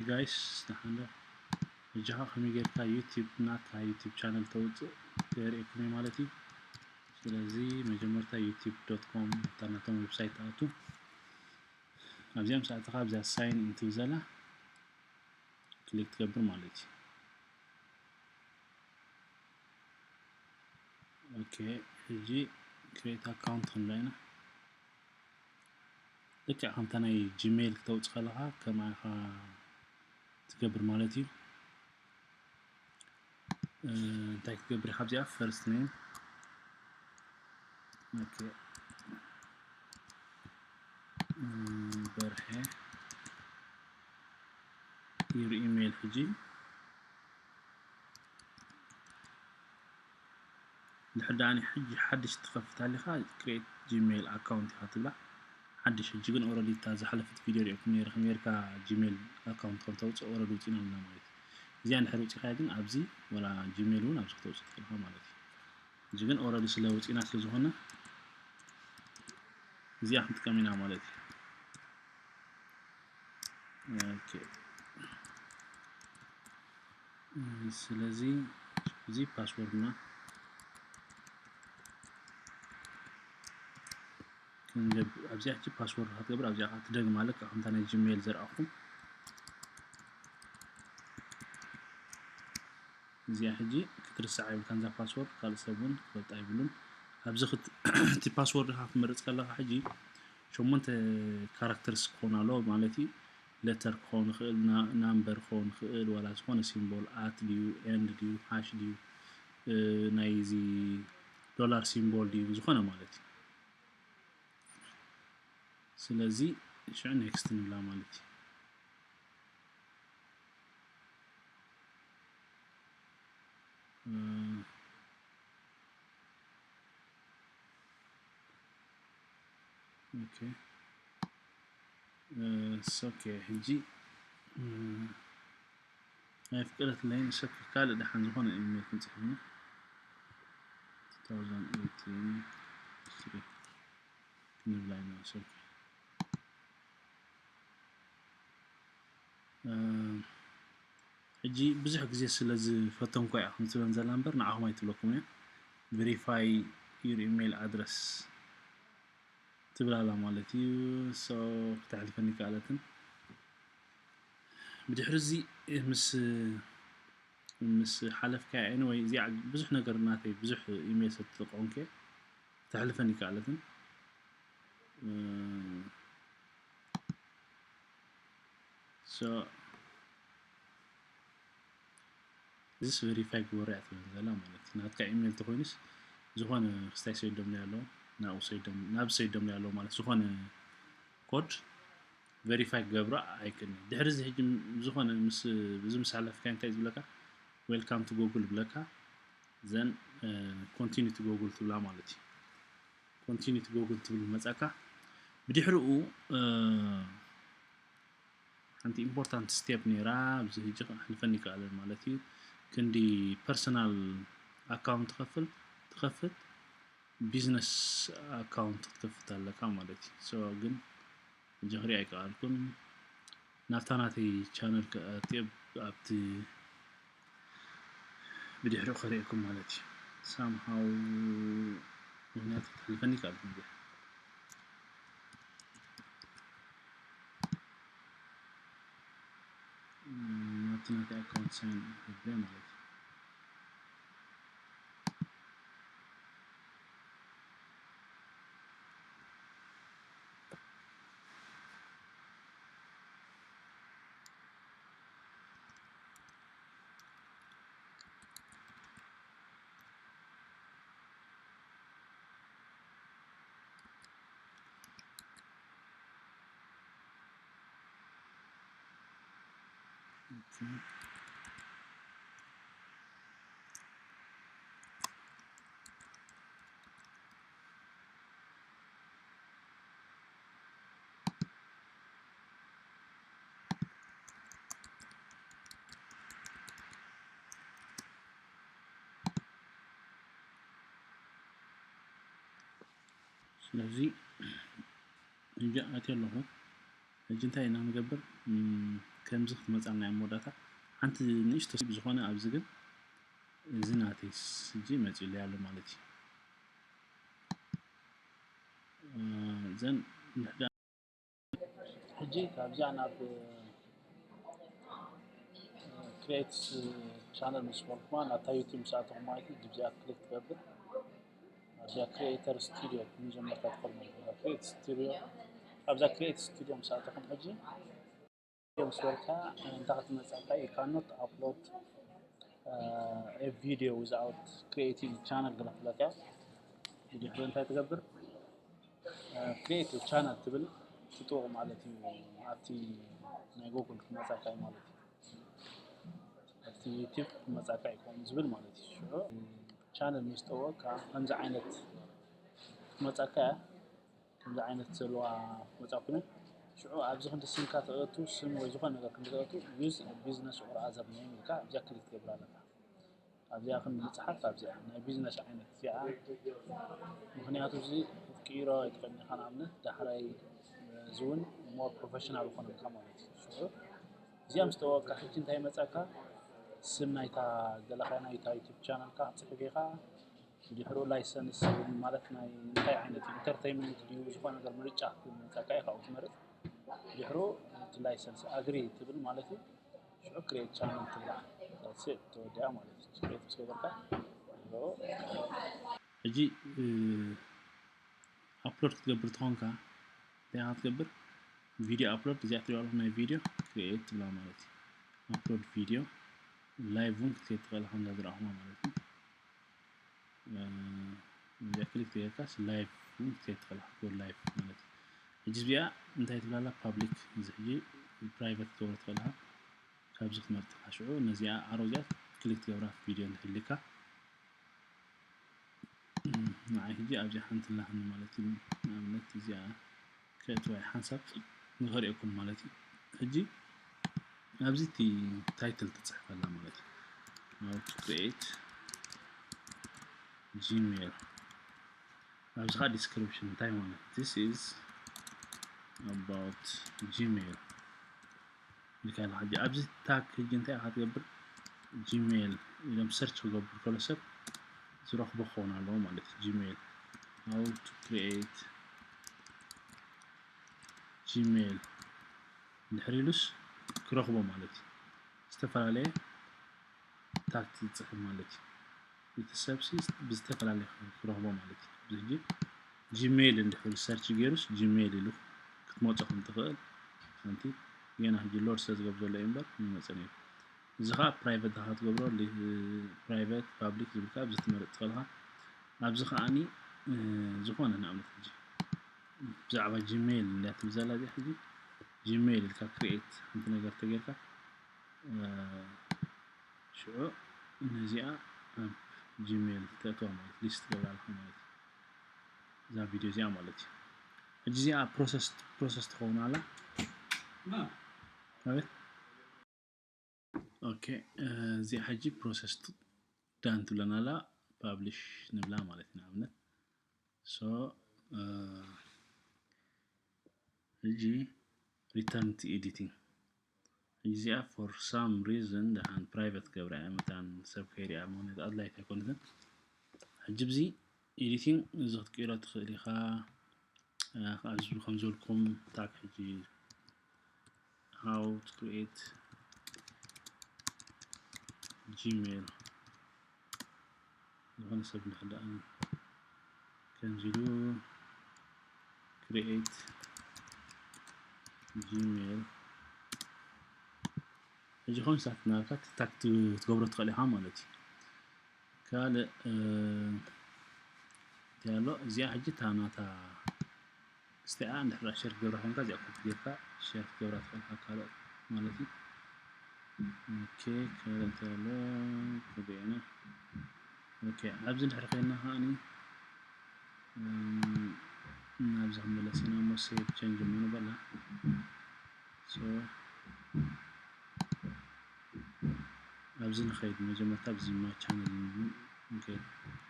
ጋይስ ንሓንዶ ሕጂ ኸዓ ከመይ ጌርካ ዩቲብ ናትካ ዩቲብ ቻነል ተውፅእ የርእየኩም እየ ማለት እዩ። ስለዚ መጀመርታ ዩቲብ ዶት ኮም እታ ናቶም ዌብሳይት ትኣቱ። ኣብዚኣ ምስ ኣተኻ ኣብዚኣ ሳይን ኢን ትብል ዘላ ክሊክ ትገብር ማለት እዩ። ኦኬ፣ ሕጂ ክሬት ኣካውንት ክንብላ ኢና። ልክዕ ከምታ ናይ ጂሜል ክተውፅእ ከለኻ ከምኣ ኢኻ ትገብር ማለት እዩ። እ፣ እንታይ ክትገብር ኢኻ ኣብዚኣ? ፈርስት ኔም። ኦኬ። እ፣ በርሄ። ዩር ኢሜይል ሕጂ ድሕር ደኣኒ ሕጂ ሓድሽ ትኸፍት ሃሊኻ ክሬት ጂሜል ኣካውንት ኢኻ ትብላ። ሓድሽ ሕጂ ግን ኦረዲ እታ ዝሓለፈት ቪድዮ ሪኦኩም ነይረ ከመይ ጌርካ ጂሜል ኣካውንት ከም ተውፅእ ኦረዲ ውፂና ኣለና ማለት እዩ። እዚኣ እንድሕር ውፂኻያ ግን ኣብዚ ወላ ጂሜል እውን ኣብዚ ክተውፅእ ትኽእል ኢኻ ማለት እዩ። ሕጂ ግን ኦረዲ ስለ ውፂና ስለ ዝኾነ እዚኣ ክንጥቀም ኢና ማለት እዩ። ኦኬ። ስለዚ እዚ ፓስወርድና ክንገብ ኣብዚኣ ሕጂ ፓስወርድ ክትገብር ኣብዚኣ ከዓ ትደግማ ኣለካ ከምታ ናይ ጂሜል ዘርኣኹም እዚኣ ሕጂ ክትርሳዕ የብልካን እዛ ፓስወርድ ካልእ ሰብ እውን ክፈልጣ የብሉን። ኣብዚ ክት- እቲ ፓስወርድ ካ ክትመርፅ ከለካ ሕጂ ሸሞንተ ካራክተርስ ክኾን ኣለዎ ማለት እዩ። ሌተር ክኾን ይኽእል፣ ና- ናምበር ክኾን ይኽእል፣ ዋላ ዝኾነ ሲምቦል ኣት ድዩ ኤንድ ድዩ ሃሽ ድዩ እ፣ ናይዚ ዶላር ሲምቦል ድዩ ዝኾነ ማለት እዩ። ስለዚ ሽዑ ኔክስት ንብላ ማለት እዩ። እ፣ ኦኬ። እ፣ ኦኬ። ሕጂ እ፣ ኣይፍቀደትለይን። ሰብ ካልእ ደሓን ዝኾነ ኢሜል ክንጽሕፍና two thousand eighteen ክንብላ ኢና። ኦኬ። እ፣ ሕጂ ብዙሕ ግዜ ስለ ዝፈተንኩ እያ ከምትብለን ዘላ እምበር ንዓኹም ኣይትብለኩም እያ። ቬሪፋይ ዩር ኢሜይል ኣድረስ ትብል ኣላ ማለት እዩ። ሶ ክተሕልፈኒ ከኣለትን ብድሕሪ እዚ ምስ ምስ ሓለፍካ ኤኒወይ እዚኣ ብዙሕ ነገር ናተይ ብዙሕ ኢሜይል ሰብ ተጠቀምኩ እየ። ክተሕልፈኒ ከኣለትን ሶ እዚስ ቬሪፋይ ግበሩ እያ ትብል ዘላ ማለት እዩ። ናትካ ኢሜይል ተኮይኑስ ዝኾነ ክስታይ ሰይዶም ናይ ኣለዉ ናብኡ ሰይዶም ናብ ሰይዶም ናይ ኣለዉ ማለት ዝኾነ ኮድ ቬሪፋይ ክገብሮ ኣይክእልን። ድሕሪ እዚ ሕጂ ዝኾነ ምስ እዚ ምስ ሓለፍካ እንታይ ዝብለካ ዌልካም ቱ ጉግል ይብለካ ዘን ኮንቲኒ ቱ ጉግል ትብላ ማለት እዩ። ኮንቲኒ ቱ ጉግል ትብል መጻካ ብድሕሪኡ ሓንቲ ኢምፖርታንት ስቴፕ ነይራ ኣብዚ ሕጂ ክሕልፈኒ ይከኣለን ማለት እዩ። ክንዲ ፐርሰናል ኣካውንት ትኸፍል ትኸፍት ቢዝነስ ኣካውንት ክትከፍት ኣለካ ማለት እዩ። ሶ ግን ሕጂ ክሪኦ ኣይከኣልኩን። ናብታ ናተይ ቻነል ክኣትየ ኣብቲ ብድሕሪኡ ከርእየኩም ማለት እዩ። ሳምሃው ምክንያቱ ክትሕልፈኒ ይከኣል ግን ናብቲ ናተይ ኣካውንት ሳይን ገብረ ማለት እዩ። ስለዚ ሕጂ ኣትየ ኣለኹ። ሕጂ እንታይ ኢና ንገብር? ከምዚ ክትመፃና እያ መወዳእታ። ሓንቲ ንእሽቶ ብዝኾነ ኣብዚ ግን እዚ ናተይ ሕጂ መፂኡለይ ኣሎ ማለት እዩ። ዘን ሕጂ ካብዚኣ ናብ ክሬት ቻነል ምስ በልኩማ ናብታ ዩቲዩብ ምስ ኣተኹም ማለት እዩ። ግብዚኣ ክሊክ ትገብር ኣብዚኣ ክሪኤተር ስቱዲዮ መጀመርታ ትኸል ማለት እዩ። ክሪኤት ስቱዲዮ ኣብዛ ክሪኤት ስቱዲዮ ምስ ኣተኹም ሕጂ ምስ በልካ እንታይ ክትመፀካ you cannot upload a video without creating channel ግዳ ትብለካ። ድሕሪ እንታይ ትገብር? ክሪኤት ቻነል ትብል ትጥውቕ ማለት እዩ። ኣብቲ ናይ ጉግል ክመፀካ እዩ ማለት እዩ። ኣብቲ ዩቲዩብ ክመፀካ እዩ ከምኡ ዝብል ማለት እዩ። ሽዑ ቻነል ምስ ጠወቕካ ከምዚ ዓይነት ክመፀካ እያ። ከምዚ ዓይነት ዘለዋ ክትመፀኩም እያ። ሽዑ ኣብዚ ክንዲ ስምካ ተእቱ ስም ወይ ዝኾነ ነገር ክንዲ ተእቱ use a business or other name ኢልካ ኣብዚኣ ክሊክ ትገብር ኣለካ። ኣብዚኣ ክንዲ ምፅሓፍ ኣብዚኣ ናይ ቢዝነስ ዓይነት እዚኣ ምክንያቱ እዚ ክትቅይሮ ኣይትኽእልን ኢኻ። ንኣብነት ዳሕራይ እዚ እውን more professional ይኾነልካ ማለት እዩ። ሽዑ እዚኣ ምስ ጠወቕካ ሕጂ እንታይ ይመፀካ? ስም ናይታ ዝደለኻያ ናይታ ዩቲዩብ ቻነልካ ክትፅሕፍ ኢኻ። ድሕሩ ላይሰንስ ማለት ናይ እንታይ ዓይነት እዩ? ኢንተርቴይንመንት ድዩ? ዝኾነ ነገር ምርጫ ክመፀካ እዩ፣ ካብኡ ትመርፅ። ድሕሩ እቲ ላይሰንስ ኣግሪ ትብል ማለት እዩ። ሽዑ ክሬት ቻነል ትብላ። That's it፣ ተወዲኣ ማለት እዩ። ክሬት ምስ ገበርካ ሕጂ ኣፕሎድ ክትገብር ተኾንካ እንታይ ኢኻ ትገብር? ቪድዮ ኣፕሎድ፣ እዚኣ ትሪኦ ኣለኹም ናይ ቪድዮ ክሪኤት ትብላ ማለት እዩ። ኣፕሎድ ቪድዮ ላይቭ እውን ክትከይድ ትኽእል ኢኻ፣ ከምዛ ዝረኣኹማ ማለት እዩ። እ፣ እዚኣ ክሊክ ተጌርካስ ላይቭ እውን ክትከይድ ትኽእል ኢኻ፣ ክትገቡ ላይቭ ማለት እዩ። ሕጂ እዚኣ እንታይ ትብላ ኣላ? ፓብሊክ፣ እዚ ሕጂ ፕራይቬት ክትገብሮ ትኽእል ኢኻ። ካብዚ ክትመርጥ ኢኻ። ሽዑ ነዚኣ ኣሮ እዚኣ ክሊክ ትገብራ ቪድዮ እንተህልካ ንዓይ ሕጂ ኣብዚኣ ሓንቲ ኣላትኒ ማለት እዩ። ንኣብነት እዚኣ ከእትዋ እየ ሓንሳብ ንኸርእየኩም ማለት እዩ። ሕጂ ኣብዚ እቲ ታይትል ትፅሕፍ ኣላ ማለት እዩ። How to create Gmail። ኣብዚ ኸዓ ዲስክሪፕሽን እንታይ ማለት? This is about Gmail ኢልካ ኣለኻ። ሕጂ ኣብዚ ታግ ሕጂ እንታይ ኢኻ ትገብር? ጂሜል ኢሎም ሰርች ክገብሩ ከሎ ሰብ ዝረኽቦ ክኸውን ኣለዎ ማለት እዩ። ጂሜል፣ how to create Gmail እንድሕር ኢሉስ ክረኽቦ ማለት እዩ። ዝተፈላለየ ታግ ትፅሕፍ ማለት እዩ። እቲ ሰብሲ ብዝተፈላለየ ክረኽቦ ማለት እዩ። እዚ ሕጂ ጂሜል እንድሕር ሰርች ገይሩስ ጂሜል ኢሉ ክትመፆ ከም ትኽእል ሓንቲ ገና ሕጂ ሎድ ስለ ዝገብር ዘሎ እዩ እምበር ይመፀን እዩ። እዚ ከዓ ፕራይቬት ኢኻ ትገብሮ፣ ፕራይቬት ፓብሊክ ዝብል ከዓ ኣብዚ ትመርፅ ትኽእል ኢኻ። ኣብዚ ከዓኒ እ፣ ዝኾነ ንኣብነት ሕጂ ብዛዕባ ጂሜል እንድያ ትብል ዘላ እዚኣ ሕጂ ጂሜል ኢልካ ክሪኤት ሓንቲ ነገር ተጌርካ እ፣ ሽዑ ነዚኣ ኣብ ጂሜል ተእትዋ ማለት ሊስት ትገብራ ኣለኻ ማለት እዩ። እዛ ቪድዮ እዚኣ ማለት እዩ። ሕጂ እዚኣ ፕሮሰስ ፕሮሰስ ትኸውን ኣላ። ኣቤት። ኦኬ፣ እ፣ እዚኣ ሕጂ ፕሮሰስ ዳን ትብለና ኣላ። ፓብሊሽ ንብላ ማለት እዩ ንኣብነት። ሶ እ፣ ሕጂ ሪተርን ቱ ኤዲቲንግ። ሕጂ እዚኣ for some reason ደሓን ፕራይቬት ገብራ እያ መታን ሰብ ከይሪኣ ምክንያቱ ኣድላይት ኣይኮነትን። ሕጂ ብዚ ኤዲቲንግ እዚ ክትቅይሮ ትኽእል ኢኻ። እ፣ ኣብዚ ከም ዝበልኩም ታግ ሕጂ how to create Gmail ዝኾነ ሰብ እንድሕር ደኣ ከምዚ ኢሉ ክሪኤት ጂሜል ሕጂ ኮንሳት ናብካ ታግ ትገብሮ ትኽእል ኢኻ ማለት እዩ። ካልእ እ፣ እንታይ ኣሎ እዚኣ ሕጂ እታ ናታ እዚኣ እንድሕር ሸር ክትገብራ ኮንካ እዚኣ ኮፒ ጌርካ ሸር ክትገብራ ትኽእል ኢኻ ካልኦት ማለት እዩ። ኦኬ፣ ካልእ እንታይ ኣሎ? ክሪኤና። ኦኬ፣ ኣብዚ እንድሕር ኮይና ከዓኒ እም፣ ናብዚ ክመለስ ኢና እሞ ሴቭ ቼንጅ እሞ ንበላ። ሶ ኣብዚ ንኸይድ መጀመርታ ኣብዚ ማይ ቻነል ንከይድ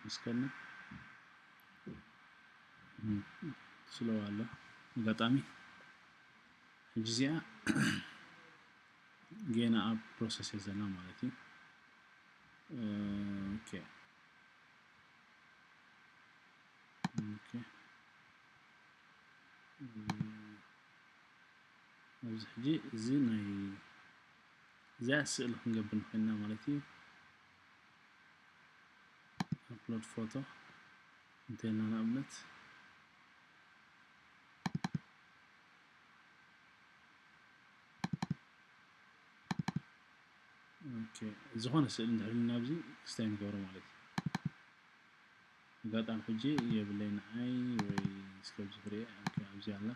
እስከና። እም፣ ስሎው ኣሎ ኣጋጣሚ። ሕጂ እዚኣ ገና ኣብ ፕሮሰስ እየ ዘላ ማለት እዩ። ኦኬ ኦኬ። ኣብዚ ሕጂ እዚ ናይ እዚኣ ስእሊ ክንገብር ንኽእልና ማለት እዩ። ኣፕሎድ ፎቶ እንተልና ንኣብነት ዝኾነ ስእሊ እንድሕር ኢልና ኣብዚ ክስታይ ንገብሮ ማለት እዩ። ኣጋጣሚ ሕጂ የብለይ ንዓይ ወይ እስከ ኣብዚ ክሪኤ ኣብዚ ኣላ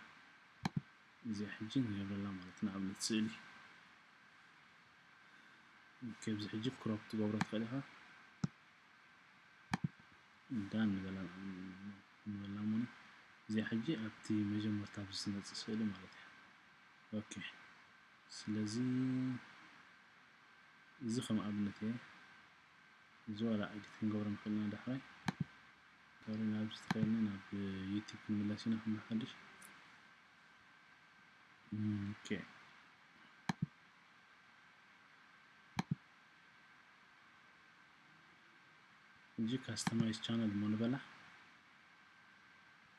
እዚኣ ሕጂ ንገብረላ ማለት ንኣብነት ስእሊ ከዚ ሕጂ ክሮፕ ትገብሮ ትኽእል ኢኻ። ዳን ንበላ ንበላ እሞ እዚኣ ሕጂ ኣብቲ መጀመርታ ኣብዚ ዝመፅእ ስእሊ ማለት እዩ። ኦኬ ስለዚ እዚ ከም ኣብነት እየ። እዚ ዋላ ኤዲት ክንገብሮ ንኽእል ኢና ዳሕራይ። ዳሕራይ ናብዚ ተኸይልና ናብ ዩቲብ ክንምለስ ኢና ከም ሓድሽ። ኦኬ ሕጂ ካስተማይዝ ቻነል እሞ ንበላ።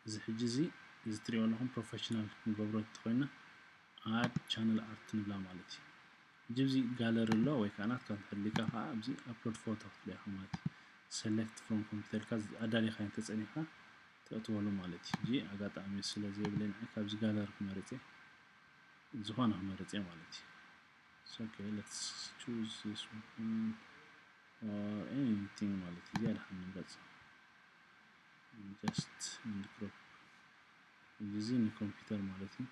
እዚ ሕጂ እዚ እዚ ትሪኦ ኣለኹም ፕሮፌሽናል ክንገብሮ እንተኾይና ኣድ ቻነል ኣርት ንብላ ማለት እዩ። ሕጂ እዚ ጋለሪ ኣሎ ወይ ከዓ ናትካ እንተሃልዩካ ከዓ ኣብዚ ኣፕሎድ ፎቶ ክትብላ ኢኻ ማለት እዩ። ሰሌክት ፍሮም ኮምፒውተርካ ኣዳሊኻ እንተፀኒኻ ተእትወሉ ማለት እዩ። ሕጂ ኣጋጣሚ ስለ ዘይብለይ ንዓይ ካብዚ ጋለሪ ክመርፅ እየ። ዝኾነ ክመርፅ እየ ማለት እዩ። So, okay, let's choose this one or anything ማለት እዩ። እዚኣ ድሓን ንምረፅ። Just and crop። እዚ ንኮምፒውተር ማለት እዩ።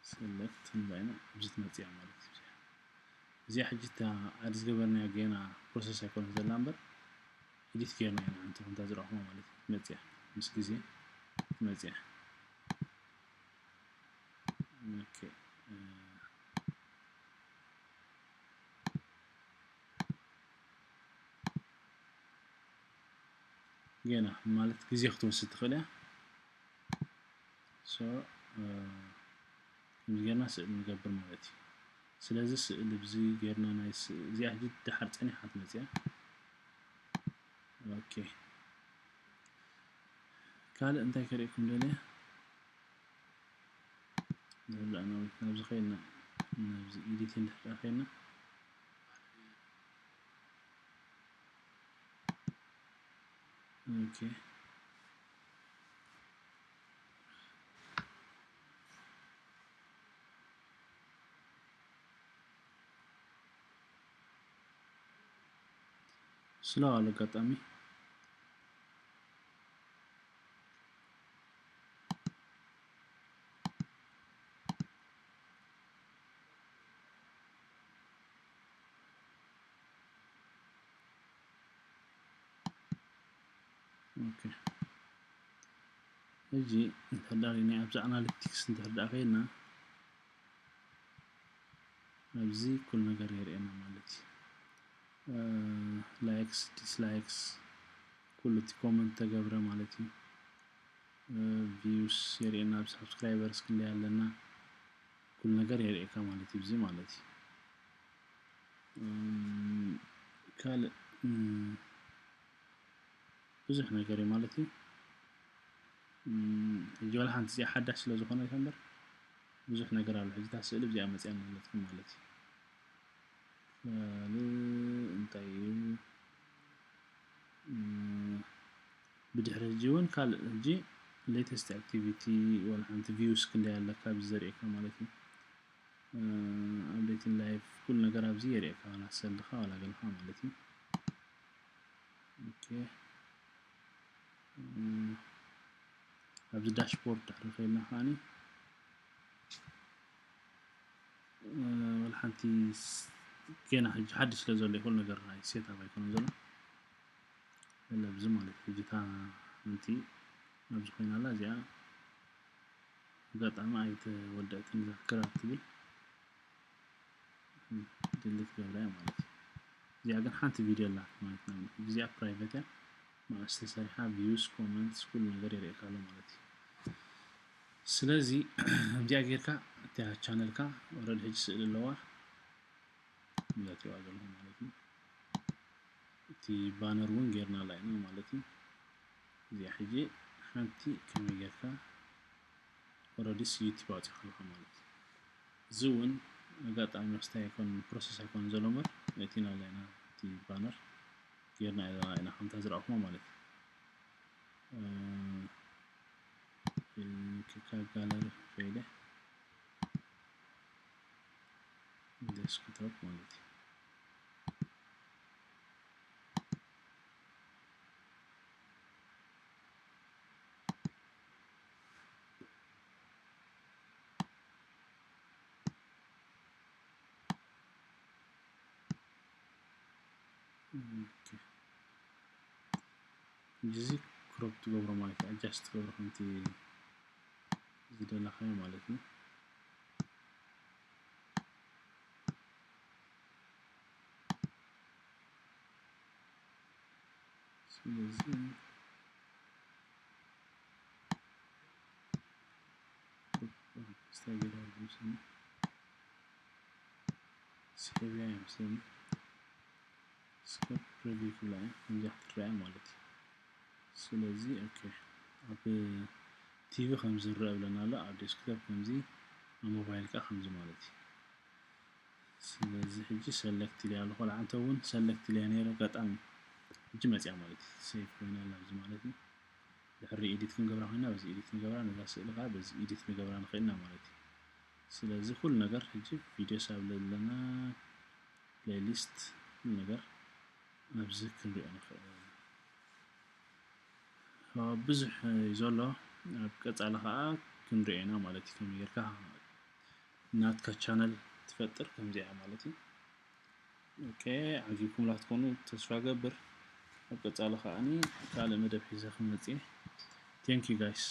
ሰሌክት ንባይና ኣብዚ ትመፅያ ማለት እዩ። እዚኣ ሕጂ እታ ኣድ ዝገበርናያ ገና ፕሮሰስ ኣይኮነት ዘላ እምበር ኤዲት ጌርና ኢና ሓንቲ ኮንታ ዝረኽቦ ማለት እዩ። ትመፅያ ምስ ግዜ ትመፅያ። ኦኬ ገና ማለት ግዜ ክትወስድ ትኽእል እያ። So ከምዚ ጌርና ስእሊ ንገብር ማለት እዩ። ስለዚ ስእሊ ብዚ ጌርና ናይ እዚኣ ሕጂ ድሓር ጸኒሓ ትመጽያ። ኦኬ ካልእ እንታይ ከርእየኩም ደልየ? ንብላ ናብዚ ከይና ናብዚ ኤዲቲንግ ድሕር ከይና ኦኬ ስሎ ኣሎ ኣጋጣሚ ኦኬ ሕጂ እንተዳሪና ኣብዚ ኣናሊቲክስ እንተርዳእ ከይና ኣብዚ ኩሉ ነገር የርእየና ማለት እዩ። ላይክስ ዲስላይክስ ኩሉ እቲ ኮመንት ተገብረ ማለት እዩ። ቪውስ የርእየና ኣብ ሳብስክራይበርስ ክንደይ ኣለና ኩሉ ነገር የርእየካ ማለት እዩ። እዚ ማለት እዩ ካልእ ብዙሕ ነገር እዩ ማለት እዩ። ሕጂ ዋላ ሓንቲ እዚኣ ሓዳሽ ስለ ዝኾነ ይኮ እምበር ብዙሕ ነገር ኣሎ። ሕጂ እታ ስእሊ እዚኣ መፅያ ኣለትኩም ማለት እዩ። ካልእ እንታይ እዩ? ብድሕሪ ሕጂ እውን ካልእ ሕጂ ሌተስት ኣክቲቪቲ ዋላ ሓንቲ ቪውስ ክንደይ ኣለካ ኣብዚ ዘርእየካ ማለት እዩ። ኣፕዴቲንግ ላይፍ ኩሉ ነገር ኣብዚ የርእየካ ዋላ ሰልኻ ዋላ ገልኻ ማለት እዩ። ኦኬ ኣብዚ ዳሽቦርድ ድሕሪ ከይልና ከዓኒ ወላ ሓንቲ ገና ሕጂ ሓድሽ ስለ ዘሎ ይኹን ነገር ናይ ሴት ኣፕ ኣይኮነን ዘሎ ለብዚ ማለት ሕጂ እታ ሓንቲ ኣብዚ ኮይና ኣላ እዚኣ ኣጋጣሚ ኣይተወደእትን እዛ ክራር ትብል ድልት ገብራ እያ ማለት እዩ። እዚኣ ግን ሓንቲ ቪድዮ ኣላ ማለት ነው። እዚኣ ፕራይቬት እያ። መዓስ ተሰሪሓ ቪውስ ኮመንትስ ኩሉ ነገር የርእየካ ኣሎ ማለት እዩ። ስለዚ እዚኣ ጌርካ እታ ቻነልካ ኦረዲ ሕጂ ስእሊ ኣለዋ እዛ ትሪእዋ ዘለኹም ማለት እዩ። እቲ ባነር እውን ጌርናላ ኢና ማለት እዩ። እዚኣ ሕጂ ሓንቲ ከመይ ጌርካ ኦረዲስ ዩቲብ ኣውፂኻ ኣለኻ ማለት እዩ። እዚ እውን ኣጋጣሚ ምስታይ ኣይኮን ፕሮሰስ ኣይኮን ዘሎ እምበር እቲ ናላይና እቲ ባነር ጌርና ኢና ከምታ ዝረኣኹሞ ማለት እዩ። ክካ ጋለሪ ፈይደ ዴስክቶፕ ማለት እዩ። እዚ ክሮፕ ትገብሮ ማለት እዩ። ኣጃስት ትገብሮ ከምቲ ዝደለኻዮ ማለት እዩ። ስለዚ ስታይ ገይረ ዝምስኒ ስሕብያ ይመስለኒ። ስከፕ ፕሪቪው ክብላ እያ ከምዚኣ ክትረኣ ማለት እዩ። ስለዚ ኦኬ ኣብ ቲቪ ከም ዝረአ ብለና ኣሎ ኣብ ዴስክቶፕ ከምዚ ኣብ ሞባይል ከዓ ከምዚ ማለት እዩ። ስለዚ ሕጂ ሰለክት ኢለ ኣለኹ። ለዓንተ እውን ሰለክት ኢለ ነይረ ኣጋጣሚ ሕጂ መፅያ ማለት እዩ። ሴቭ ኮይና ኣላ ኣብዚ ማለት እዩ። ድሕሪ ኤዲት ክንገብራ ኮይና በዚ ኤዲት ንገብራ፣ ነዛ ስእሊ ከዓ በዚ ኤዲት ንገብራ ንኽእልና ማለት እዩ። ስለዚ ኩሉ ነገር ሕጂ ቪዲዮ ሳብ ለለና ፕሌሊስት ኩሉ ነገር ኣብዚ ክንሪኦ ንኽእል። ብዙሕ እዩ ዘሎ። ኣብ ቀፃሊ ከዓ ክንሪኦ ኢና ማለት እዩ። ከመይ ጌርካ ናትካ ቻነል ትፈጥር ከምዚኣ ማለት እዩ። ኦኬ ዓጊብኩምላ ክትኮኑ ተስፋ ገብር። ኣብ ቀፃሊ ከዓኒ ካልእ መደብ ሒዘ ክመፅእ። Thank you guys።